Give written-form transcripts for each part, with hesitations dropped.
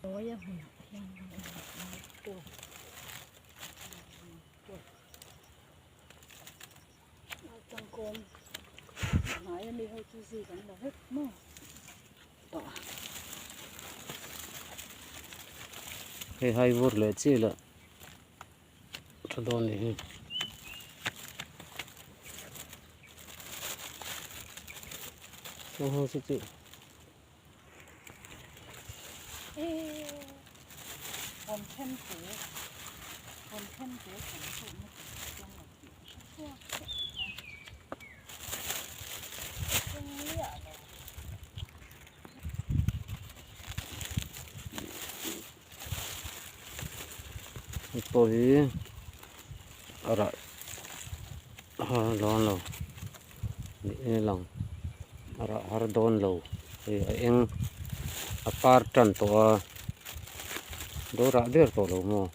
Hnuaia hmunah hian tangkawm hnaia mi ho chu zik an la vek maw tawh a. Hei hai vur leh chi lah tha dawn ni hi. Aw chu chu. Hei pawh hi a rah har dawn lo niin a lang a rah har dawn lo hei a eng a par tan tawh a do rah ber tawh lo maw.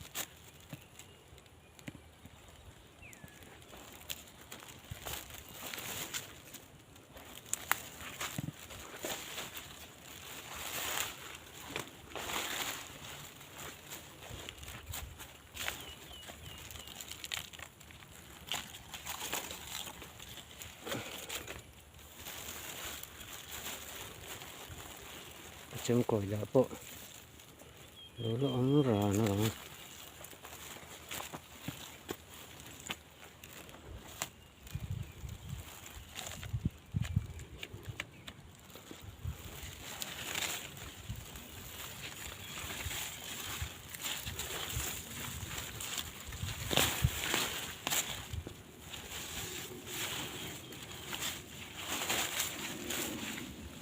Chemkawi lah pawh lo la awm ran a lang a.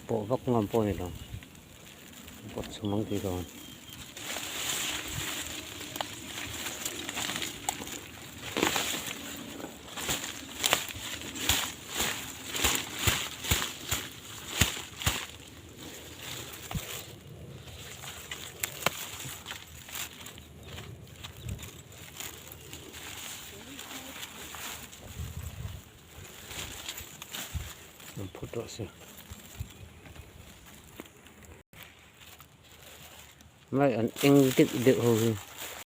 Pawh vak ngam pawh a ni lo pawt chhum ang tih dawn. An phut rawh se. Mai an eng deuh deuh ho hi.